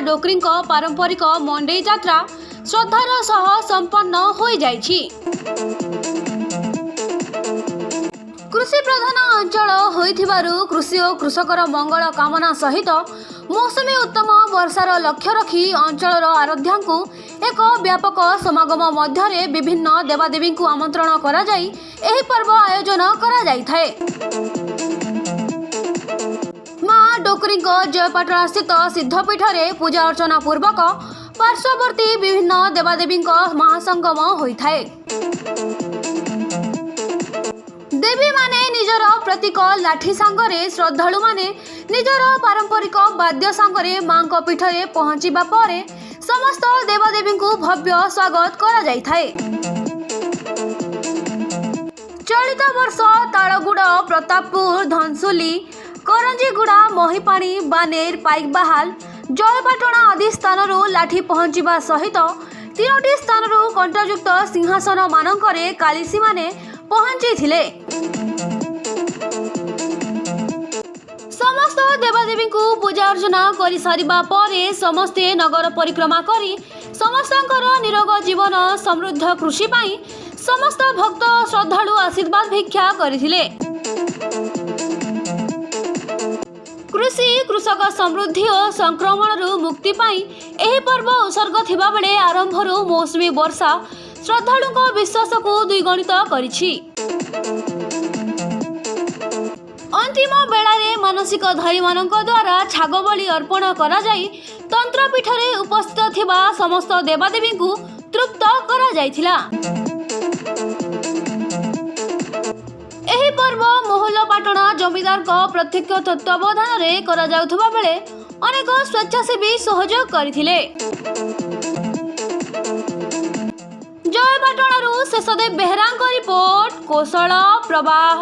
ଡୋକ୍ରିଙ୍କ ପାରମ୍ପରିକ ମଣ୍ଡେଇ ଯାତ୍ରା ଶ୍ରଦ୍ଧାର ସହ ସମ୍ପନ୍ନ ହୋଇଯାଇଛି। କୃଷି ପ୍ରଧାନ ଅଞ୍ଚଳ ହୋଇଥିବାରୁ କୃଷି ଓ କୃଷକର ମଙ୍ଗଳ କାମନା ସହିତ ମୌସୁମୀ ଉତ୍ତମ ବର୍ଷାର ଲକ୍ଷ୍ୟ ରଖି ଅଞ୍ଚଳର ଆରାଧ୍ୟାଙ୍କୁ ଏକ ବ୍ୟାପକ ସମାଗମ ମଧ୍ୟରେ ବିଭିନ୍ନ ଦେବାଦେବୀଙ୍କୁ ଆମନ୍ତ୍ରଣ କରାଯାଇ ଏହି ପର୍ବ ଆୟୋଜନ କରାଯାଇଥାଏ। ମା ଡୋକରୀଙ୍କ ଜୟପାଟଣା ସ୍ଥିତ ସିଦ୍ଧପୀଠରେ ପୂଜା ଅର୍ଚ୍ଚନା ପୂର୍ବକ ପାର୍ଶ୍ୱବର୍ତ୍ତୀ ବିଭିନ୍ନ ଦେବାଦେବୀଙ୍କ ମହାସଙ୍ଗମ ହୋଇଥାଏ। ଦେବୀମାନେ ନିଜର ପ୍ରତୀକ ଲାଠି ସାଙ୍ଗରେ, ଶ୍ରଦ୍ଧାଳୁମାନେ ନିଜର ପାରମ୍ପରିକ ବାଦ୍ୟ ସାଙ୍ଗରେ ମାଙ୍କ ପୀଠରେ ପହଞ୍ଚିବା ପରେ ସମସ୍ତ ଦେବାଦେବୀଙ୍କୁ ଭବ୍ୟ ସ୍ୱାଗତ କରାଯାଇଥାଏ। ଚଳିତ ବର୍ଷ ତାଳଗୁଡ଼, ପ୍ରତାପପୁର, ଧନସୁଲି, କରଞ୍ଜିଗୁଡ଼ା, ମହିପାଣି, ବାନେର, ପାଇକବାହାଲ, ଜୟପାଟଣା ଆଦି ସ୍ଥାନରୁ ଲାଠି ପହଞ୍ଚିବା ସହିତ ତିନୋଟି ସ୍ଥାନରୁ କଣ୍ଟାଯୁକ୍ତ ସିଂହାସନମାନଙ୍କରେ କାଳିସୀମାନେ ପହଞ୍ଚିଥିଲେ। ସମସ୍ତ ଦେବାଦେବୀଙ୍କୁ ପୂଜା ଅର୍ଚ୍ଚନା କରିସାରିବା ପରେ ସମସ୍ତେ ନଗର ପରିକ୍ରମା କରି ସମସ୍ତଙ୍କର ନିରୋଗ ଜୀବନ, ସମୃଦ୍ଧ କୃଷି ପାଇଁ ସମସ୍ତ ଭକ୍ତ ଶ୍ରଦ୍ଧାଳୁ ଆଶୀର୍ବାଦ ଭିକ୍ଷା କରିଥିଲେ। କୃଷି, କୃଷକ ସମୃଦ୍ଧି ଓ ସଂକ୍ରମଣରୁ ମୁକ୍ତି ପାଇଁ ଏହି ପର୍ବ ଉତ୍ସର୍ଗ ଥିବାବେଳେ ଆରମ୍ଭରୁ ମୌସୁମୀ ବର୍ଷା ଶ୍ରଦ୍ଧାଳୁଙ୍କ ବିଶ୍ୱାସକୁ ଦ୍ୱିଗୁଣିତ କରିଛି। ଅନ୍ତିମ ବେଳାରେ ମାନସିକଧାରୀମାନଙ୍କ ଦ୍ୱାରା ଛାଗବଳି ଅର୍ପଣ କରାଯାଇ ତନ୍ତ୍ରପୀଠରେ ଉପସ୍ଥିତ ଥିବା ସମସ୍ତ ଦେବାଦେବୀଙ୍କୁ ତୃପ୍ତ କରାଯାଇଥିଲା। ଏହି ପର୍ବ ମହୁଲପାଟଣା ଜମିଦାରଙ୍କ ପ୍ରତ୍ୟକ୍ଷ ତତ୍ତ୍ୱାବଧାନରେ କରାଯାଉଥିବା ବେଳେ ଅନେକ ସ୍ୱେଚ୍ଛାସେବୀ ସହଯୋଗ କରିଥିଲେ। ଜୟପାଟଣାରୁ ଶେଷଦେବ ବେହେରାଙ୍କ ରିପୋର୍ଟ, କୋଶଳ ପ୍ରବାହ।